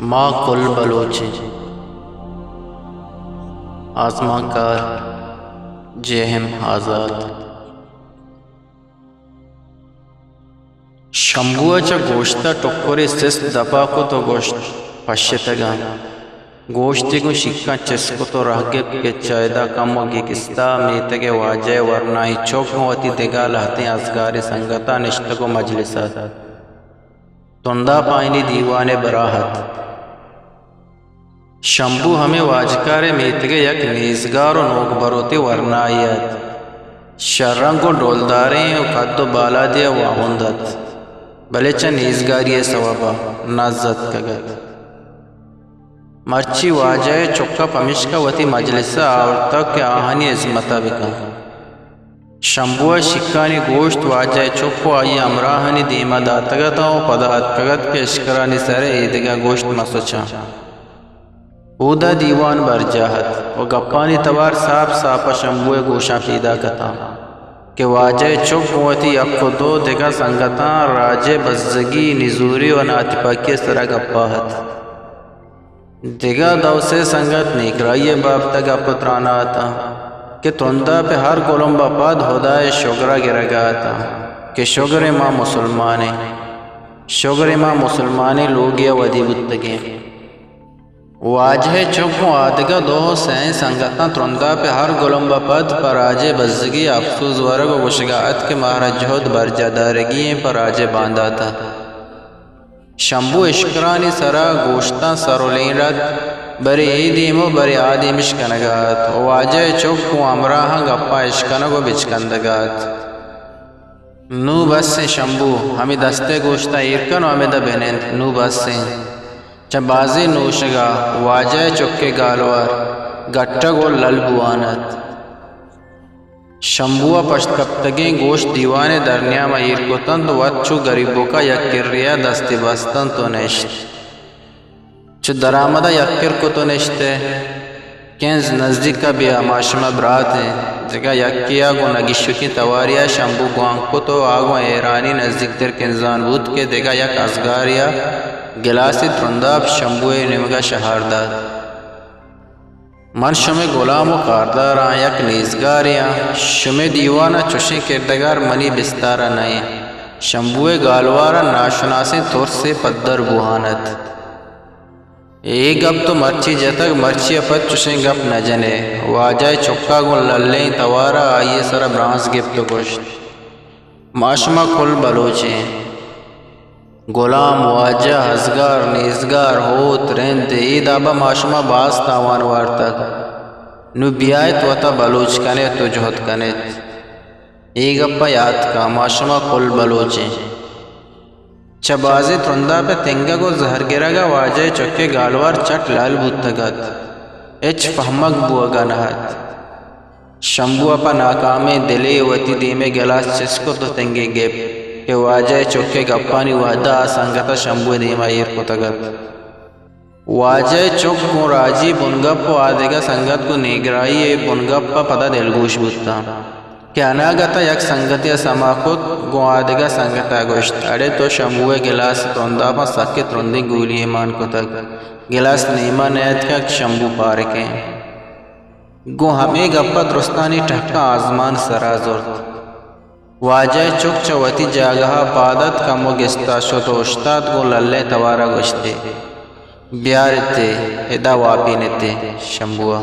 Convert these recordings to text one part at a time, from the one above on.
ما کل بلوچ ایں۔ آزمانکار جے ایم آزات۔ شمبو ءَ چہ گوشت ءَ ٹکرے سست دپ ءَ کت ءُ گوشت، پشتگ آں۔ گوشت ئے گوں شیکاں چست کت ءُ راہ گپت کہ چہ ادا کمو گستا میتگ ءِ واجہ ءِ ورنائیں چک گوں وتی دگہ لہتیں ازگاریں سنگتاں نشتگ ءُ مجلس ءَ ات۔ ترنداپ آیانی دیوان ءِ براہ ات۔ شمبو ہمے واجکار ءِ میتگ ءِ یک نیزگار ءُ نوک بروتیں ورنائے ات۔ شررنگ ءُ ڈولداریں ءُ کد ءُ بالادے ءَ واہند ات، بلے چہ نیزگاری ءِ سوب ءَ نز اتکگ ات۔ مرچی واجہ ءِ چک ءَ پمیشکا وتی مجلس ءَ آورتگ کہ آہانی ہزمت ءَ بکن۔ شمبو ءَ شیکانی گوشت واجہ ءِ چک ءُ آئی ءِ ہمراہانی دیم ءَ داتگ اتاں ءُ پدا اتکگ ات کہ اشکرانی سر ءَ اے دگہ گوشت مہ سچاں۔ اودا دیوان برجاہ ات ءُ گپانی توار ساپ ساپ ءَ شمبو ءِ گوشاں پیداک اتاں کہ واجہ ءِ چک گوں وتی یک ءُ دو دگہ سنگتاں راج ءِ بزگی، نزوری ءُ ناتپاکی ءِ سر ءَ گپ ءَ ات۔ دگہ دو سے سنگت نیکرائی ءِ بابت ءَ گپ ءُ تران ءَ اتاں کہ ترنداپ ءِ ہر گلمب ءَ پد ہدا ءِ شگر ءَ گرگ ءَ اتاں کہ شگر ایں ما مسلمان ایں، شگر ایں ما مسلمانیں لوگے ءَ ودی بوتگ ایں۔ واجہ ءِ چک گوں آ دگہ دو سئیں سنگتاں ترنداپ ءِ ہر گلمب ءَ پد پہ راج ءِ بزگی ءَ اپسوز ورگ ءُ گوشگ ءَ ات کہ مارا جہد برجاہ دارگی ایں پہ راج ءِ باندات ءَ۔ شمبو اشکرانی سر ءَ گوشتاں سر ءُ لینڈ ات، برے اے دیم ءُ برے آ دیم اِش کنگ ءَ ات ءُ واجہ ءِ چک گوں ہمراہاں گپاں اِش کنگ ءُ بچکندگ ءَ ات۔ نوں بس ایں شمبو، ہمے دست ءِ گوشتاں ایر کن ءُ ہمدا بنند، نوں بس ایں۔ چہ بازیں نوشگ ءَ واجہ ءِ چک ءِ گالوار گٹگ ءُ لل بوان ات۔ شمبو ءَ پشت کپتگیں گوشت دیوان ءِ درنیام ءَ ایر کت اَنت ءُ وت چو گریبک ءَ یک کرے ءَ دستے بست اَنت ءُ نشت۔ چو درآمد ءَ یک کر کت ءُ نشت ئے۔ کنز نزیک ءَ بیا، ما شما برات ایں۔ دگہ یکے ءَ گوں نگیشکیں توارے ءَ شمبو گوانک کت ءُ آ گوں ہیرانی نزیکتر کنزان بوت کہ دگہ یک ازگارے ءَ گلاسے ترنداپ شمبو ءِ نیمگ ءَ شہار دات۔ من شمئے گلام ءُ کاردار آں، یک نیزگارے آں۔ شمئے دیوان ءَ چشیں کردگار منی بستار ءَ نہ اِنت۔ شمبو ءِ گالوار ءَ ناشناسیں ترسے پدر بوان اَت۔ اے گپ تو مرچی جتگ، مرچی ءَ پد چشیں گپ نہ جن ئے۔ واجہ ءِ چک ءَ گوں للیں توار ءَ آئی ءِ سر ءَ برانز گپت ءُ گوشت، ما شما کل بلوچ ایں۔ گلام، واجہ، ازگار، نیزگار، ہوت، رند، اے داب ءَ ما شما باز تاوان وارتگ۔ نوں بیایت وت ءَ بلوچ کن ات ءُ جہد کن ات۔ اے گپ ءَ یات کن، ما شما کل بلوچ ایں۔ چہ بازیں ترنداپ ءِ تنگگ ءُ زہر گرگ ءَ واجہ ءِ چک ءِ گالوار چٹ لال بوتگ اَت۔ ہچ پہمگ بوگ ءَ نہ اَت۔ شمبو ءَ پہ ناکامیں دلے وتی دیم ءِ گلاس چست کت ءُ تنگے گپت کہ واجہ ءِ چک ءِ گپانی وہد ءَ آ سنگت ءَ شمبو ءِ دیم ءَ ایر کتگ اَت۔ واجہ ءِ چک گوں راجی بنگپ ءُ آ دگہ سنگت گوں نیگرائی ءِ بنگپ ءَ پدا دلگوش بوتاں کہ اناگت ءَ یک سنگتے ءَ سما کت، گوں آ دگہ سنگت ءَ گوشت، اڑے تو شمبو ءِ گلاس ءِ ترنداپاں سکیں ترندیں گولی یے مان کتگ۔ گلاس نیم ءَ نیاتکگ، شمبو پارکیں۔ گوں ہمے گپ ءَ درستانی ٹہکاں آزمان سر ءَ زرت۔ واجہ ءِ چک چہ وتی جاگہ ءَ پاد اتک، کمو گستا شت ءُ اوشتات، گوں للیں توار ءَ گوشت ئے، بیار ات ئے، ادا واپین ات ئے۔ شمبو ءَ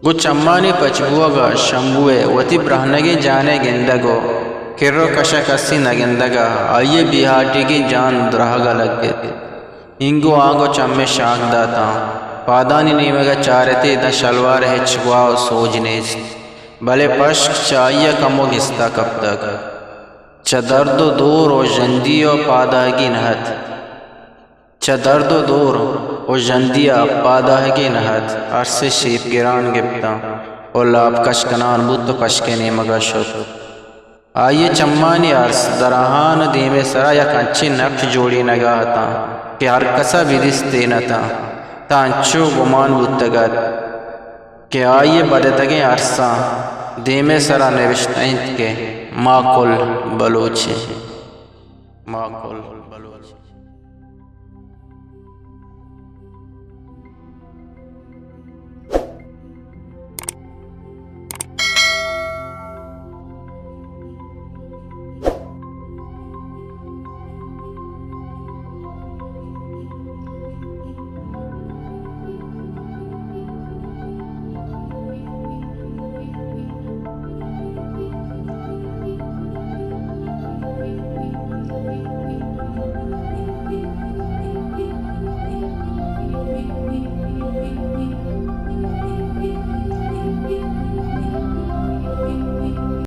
گوں چمانی پچ بوگ ءَ شمبو ءِ وتی برہنگیں جان ءِ گندگ ءُ کر ءُ کش ءَ کسی نہ گندگ ءَ آئی ءِ بے ہاٹیگیں جان دراہگ ءَ لگت۔ اینگو آنگو چمے شانک داتاں۔ پادانی نیمگ ءَ چارت ئے، داں شلوار ءِ ہچ گواہ ءُ سوج نیست، بلے پشک چہ آئی ءَ کمو گستا کپتگ۔ چہ درد ءُ دور ءُ ژندی ءَ پاداہگی نہ اَت۔ چہ درد ءُ دور ءُ ژندی ءَ پاداہگی نہ اَت۔ ارس ءِ شیپ گران گپتاں ءُ لاپ کش کنان بوت ءُ پشک ءِ نیمگ ءَ شت۔ آئی ءِ چمانی ارس دراہان ءُ دیم ءِ سرا یک انچیں نقش جوڑینگ ءَ اتاں کہ ہرکس ءَ بدیستین اتاں، تاں انچو گمان بوتگ اَت کہ آئی ءِ بدتگیں ارساں دیم ءِ سرا نبشتہ اِنت کہ ما کل بلوچ ایں۔ ما کل